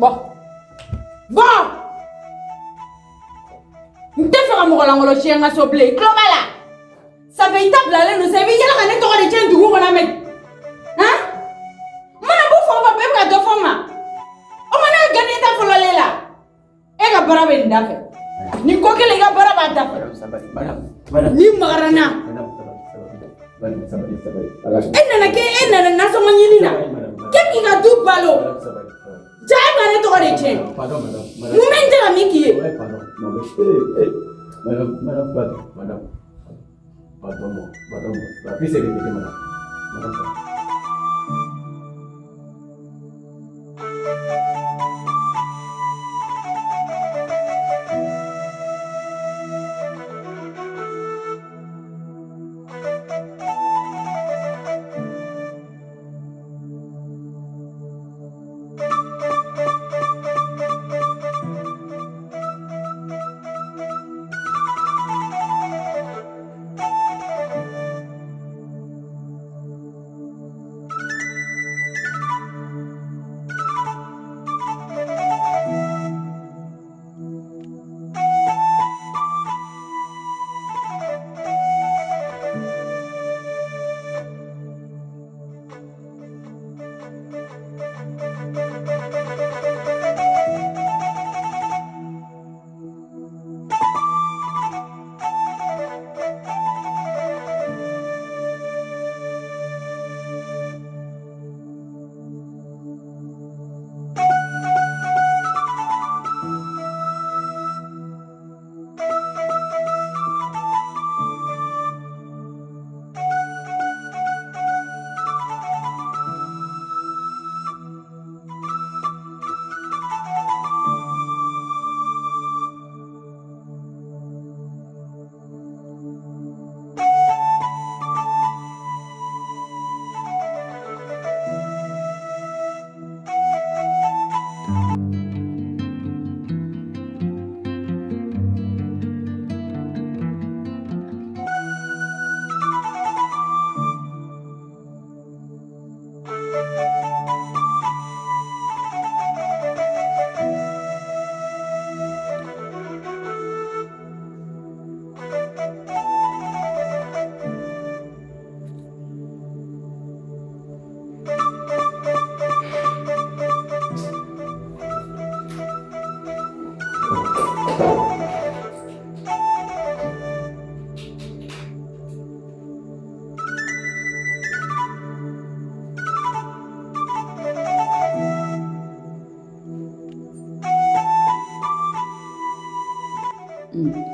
Bɔ. Bɔ! N tɛ fɛ ka mɔgɔ lankolon siɲɛ n ka so bilen. I tulo b'a la? Ça fait i ta bilalen don sa, i bɛ yala ka ne tɔgɔ de tiɲɛ dugu kɔnɔ mɛ. Han? N mana bɔ fan o fan, bɛɛ bɛ ka dɔ fɔ n ma. O ma ne ka gardien ta fɔlɔlen la. E ka baara bɛ nin da fɛ. Nin ko kelen i ka baara b'a da fɛ. N'i magara n na. E nana kɛ e nana nasɔngɔ ɲini na. K'e k'i ka du balo. Ja e ma ne tɔgɔ de tiɲɛ. Mun bɛ n tɛ ka min k'i ye? Madame, pardon, madame. Pardon-moi, pardon-moi. La fille s'est répétée, madame. Madame, pardon.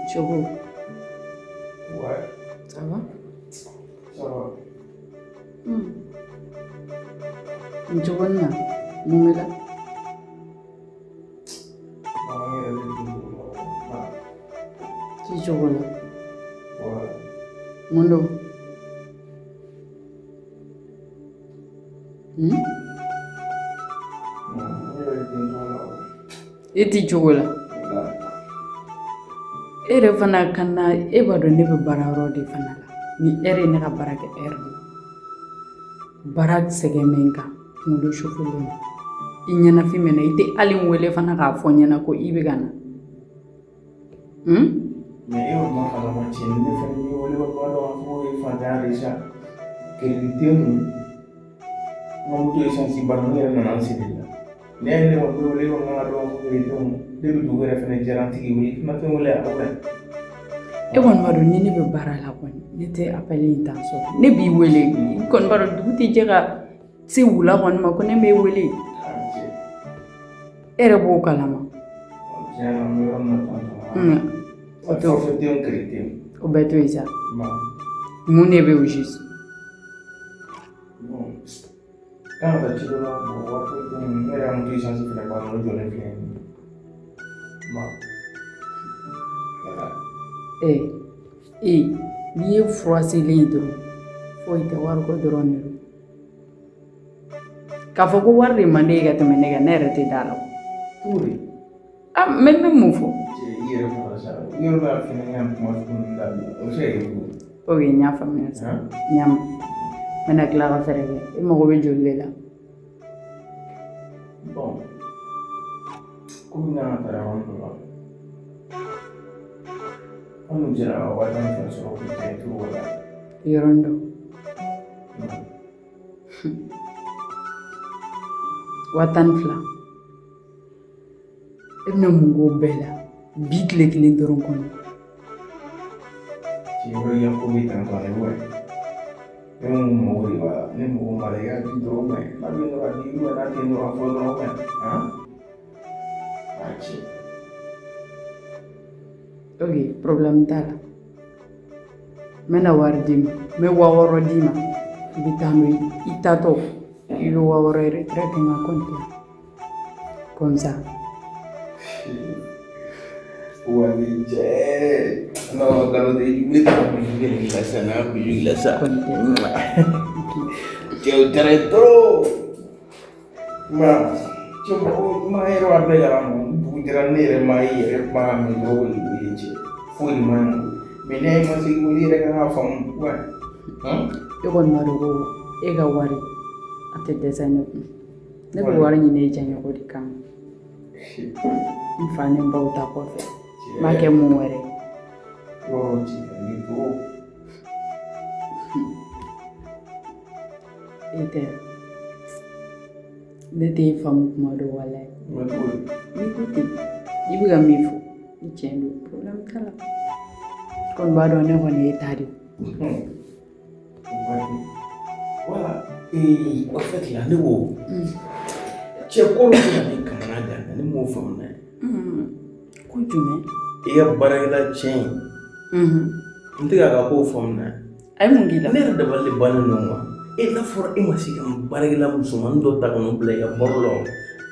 Choco. Ouais. Ça va? Ça va. Njogonna, mun bɛ la? Ci cogo la. Ouais. Mun don? E t'i cogo la. E yɛrɛ fana ka na, e b'a dɔn ne bɛ baara yɔrɔ de fana la. Ni ɛri ye ne ka baara kɛ ɛri de. Baara sɛgɛn bɛ n kan, kunkolo sufɛlen don. I ɲɛnafin bɛ n na, i tɛ hali n wele fana k'a fɔ n ɲɛna ko i bɛ ka na. Mais e y'o kuma kalama tiɲɛ ne fɛnɛ b'i wele ko kuma dɔ b'a fɔ ko ye fantanya de sa. Crédit tɛ n kun. N ka moto essence banna, n yɛrɛ nana n sigi la. Ne ye ne kɔni wele ko n ka dɔn ko crédit tɛ n kun. Ne bɛ dugu yɛrɛ fɛnɛ jɛra n tigi wele, i ma tɛ n wele a wele. E kɔni b'a dɔn ni ne bɛ baara la kɔni, ne tɛ appel in ta sɔrɔ. Ne b'i wele, i kɔni b'a dɔn dugu tɛ jɛ ka se wula kɔni ma ko ne b'e wele. E yɛrɛ b'o kalama. Tiɲɛ na n bɛ yɔrɔ min na tan tɔ. O to forfait tɛ n kun, crédit tɛ n kun. O bɛɛ to yen sa. Mun de bɛ o juste? Bon, kan ka taa ci dɔ la, bon wari foyi tɛ n kun. Ne yɛrɛ ka moto essence fɛnɛ banna, o jɔlen filɛ nin ye. N'i ye furaselen ye dɔrɔn, foyi tɛ, wariko dɔrɔn de don. K'a fɔ ko wari de man di e ye ka tɛmɛ ne kan, ne yɛrɛ tɛ da la. Cogo di? Ah, n bɛ mun fɔ? I yɛrɛ fɔra sa, i yɛrɛ b'a f'i ɲɛna n ka kuma sugu ninnu dabila, o bɛ se ka kɛ cogo di? Ok, n y'a faamuya sisan. N y'a mɛn. N bɛna tila ka fɛɛrɛ kɛ. E mago bɛ joli de la? Bon. Komi n'a taara yɔrɔ dɔ la. An dun sera ka 12,000 sɔrɔ k'o kɛ cogo la. Yɔrɔnin dɔ. 12,000. E bɛna mun k'o bɛɛ la bi tile kelen dɔrɔn kɔnɔ? Cɛ i ka ko bɛ tan tɔ dɛ wa. Ne mago de b'a la, ne mago b'a la i k'a di dɔrɔn mɛ n'a bɛ nɔrɔ a di ou bien n'a tɛ nɔrɔ a fɔ dɔrɔn mɛ han. A cɛ. Ok, problème t'a la. N bɛna wari d'i ma, n bɛ 6000 d'i ma. I bɛ taa n'o ye, i taatɔ i bɛ 6000 retrait kɛ n ka compte la. Comme ça. Wali cɛ. Non, nkalon tɛ, i bɛ taa bisou kɛ nin la sisan, n'a bisou k'i la sisan. Cɛ o diyara n ye trop. Ma cɛ mɔgɔ ma yɛrɛ b'a bɛɛ kalama, dugu jɛra ne yɛrɛ ma i yɛrɛ kuma mɛn dɔrɔn o de ye cɛ. Foyi de man ɲi. Mais ne ma se k'i wele i yɛrɛ kan k'a faamu wa. E kɔni b'a dɔn ko e ka wari a tɛ dɛsɛ ne kun. Ne bɛ wari ɲini e jɛɲɔgɔn de kama. N fa ni n baw ta kɔfɛ. N b'a kɛ mun wɛrɛ ye. Yɔrɔ ci ka di trop. E tɛ. Ne t'e faamu kuma dɔ walayi. N'i ko ten, i bɛ ka min fɔ, ni tiɲɛ don, problème t'a la. Kɔni b'a dɔn ne kɔni ye ta de ye. Voilà. Et en fait là, ne ko cɛ ko dɔ bɛ na ne kamana gan na, ne m'o faamu dɛ. Ko jumɛn? I ka baarakɛla cɛ in. N tɛ k'a ka kow faamu dɛ. A ye mun k'i la? Ne yɛrɛ dabali de bannen don quoi. E n'a fɔra e ma se ka baarakɛla musomanin dɔ ta ka n'o bila i ka baro la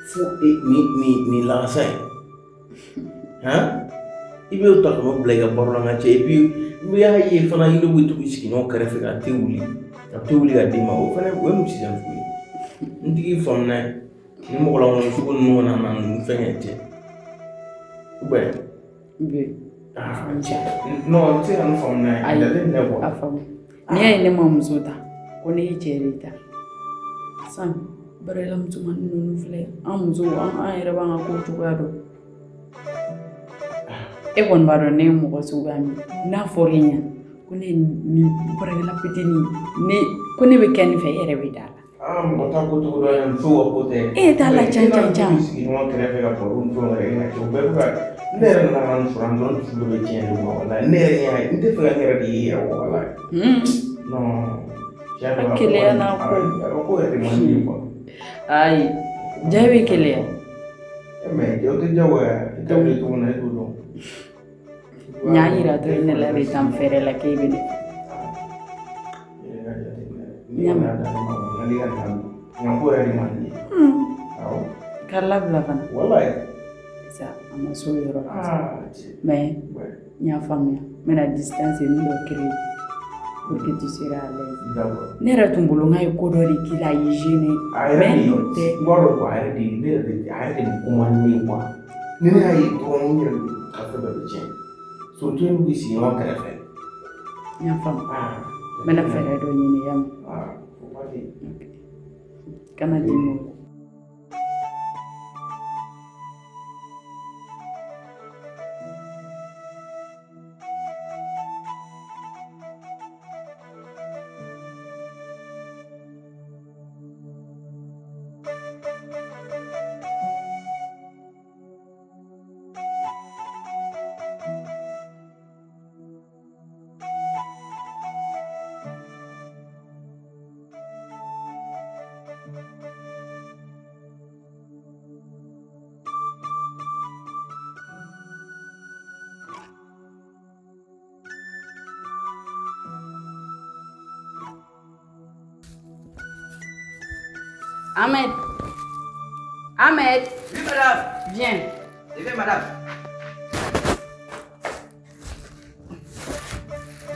fo nin lagasa in. Han? I b'o ta ka n'o bila i ka baro la n ka cɛ et puis n y'a ye fana i n'o bɛ to k'i sigi ɲɔgɔn kɛrɛfɛ ka te wuli. Ka te wuli ka d'i ma o fana o ye mun sisan sugu ye. N tigi faamu dɛ. Ni mɔgɔ lankolon sugu ninnu kana na ninnu fɛn kɛ cɛ. Ou bien? Bien. Ah cɛ. Non, n tɛ se ka nin faamu dɛ. A jateminɛ quoi. A faamu. N'i y'a ye ne ma muso ta, ko ne y'i cɛ de ta. Sisan baarakɛla musomanin ninnu filɛ, an musow an yɛrɛ b'an ka kow cogoya dɔn. E kɔni b'a dɔn ne ye mɔgɔ suguya min ye. N'a fɔra e ɲɛna ko ne ye nin baarakɛla fitinin ne ko ne bɛ kɛ nin fɛ, e yɛrɛ bɛ da la. Ah mɔgɔ t'a ko cogo dɔn dɛ, musow ka ko tɛ. E t'a la can can can. E sigi ɲɔgɔn kɛrɛfɛ ka baro ni fɛnw kɛ e ka cɛ o bɛɛ bɛ ka ne yɛrɛ nana ka nin sɔrɔ yan dɔrɔn dusu bɛ tiɲɛ de quoi walayi ne yɛrɛ y'a ye n tɛ fɛ ka n yɛrɛ de ye yɛrɛ walayi. Non. A keleya n'a ko. A ka ko yɛrɛ de man di ye quoi. Ayi, ja bɛ keleya. Mais cɛw tɛ jagoya i t'a wuli cogo min na e t'o dɔn. N y'a yira dɔrɔn ne la bɛ taa n fɛrɛ la k'e bɛ ne fɛ. N'i y'a mɛn a nka ko yɛrɛ de man di ye. Awɔ. Ka labila fana. Walayi. Sa a ma s'o yɔrɔ la. Mais n y'a faamuya, n bɛna distance ninnu dɔ créer pour que tu seras à l'aise. D'accord. Ne yɛrɛ tun bolo n k'a ye ko dɔ de k'i la a y'i gêner. A yɛrɛ de tɛ. N b'a dɔn quoi a yɛrɛ de ne yɛrɛ de a yɛrɛ de bɛ kuma ni ne ye quoi. Ni ne y'a ye dɔrɔn n yɛrɛ de ka fɛn bɛɛ bɛ tiɲɛ. Surtout n'u b'i sigi ɲɔgɔn kɛrɛfɛ. N y'a faamu. N bɛna fɛɛrɛ dɔ ɲini i y'a mɛn. O waati. Kana dimi o la. Ahmed. Ahmed. Oui, madame. Viens. Je viens, madame.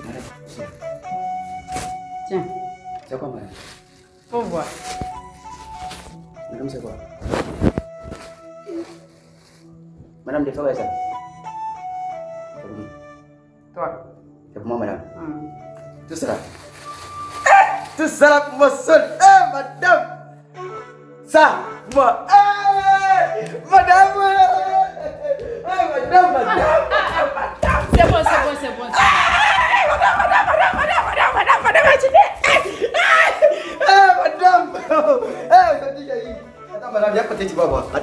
Madame, tiens. C'est quoi, madame? Faut voir. Madame, c'est quoi? Madame, de faire ça. C'est pour qui? Toi. C'est pour moi, madame. Tout ça là. Tout ça là pour moi seul. Eh, madame! Ça, moi. Eh, madame!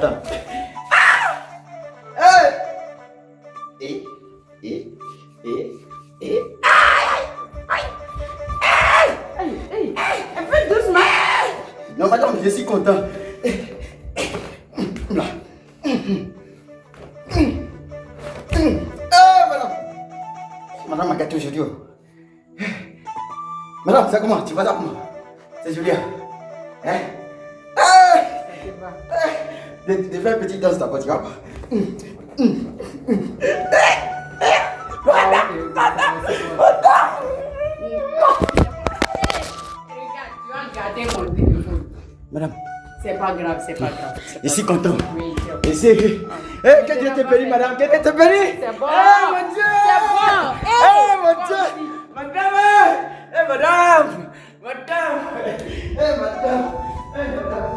Attends. Ah! Hey! Et. Aïe! Aïe! Aïe! Aïe! Un peu doucement. Non, madame, je suis content. Là. Ah, madame. Madame m'a gâté aujourd'hui. Madame, c'est comment? Tu vas là comment? C'est Julia. Hein? Ah! De faire une petite danse d'abord, tu vois. Regarde, tu as gardé mon téléphone. Madame. C'est pas grave, c'est pas grave. Je suis content. Oui, c'est bon. Eh, que Dieu te bénisse, madame. Que Dieu te bénisse. C'est bon. Eh, mon Dieu. C'est bon. Eh, mon Dieu. Madame. Eh, madame. Madame. Eh, madame. Eh, madame.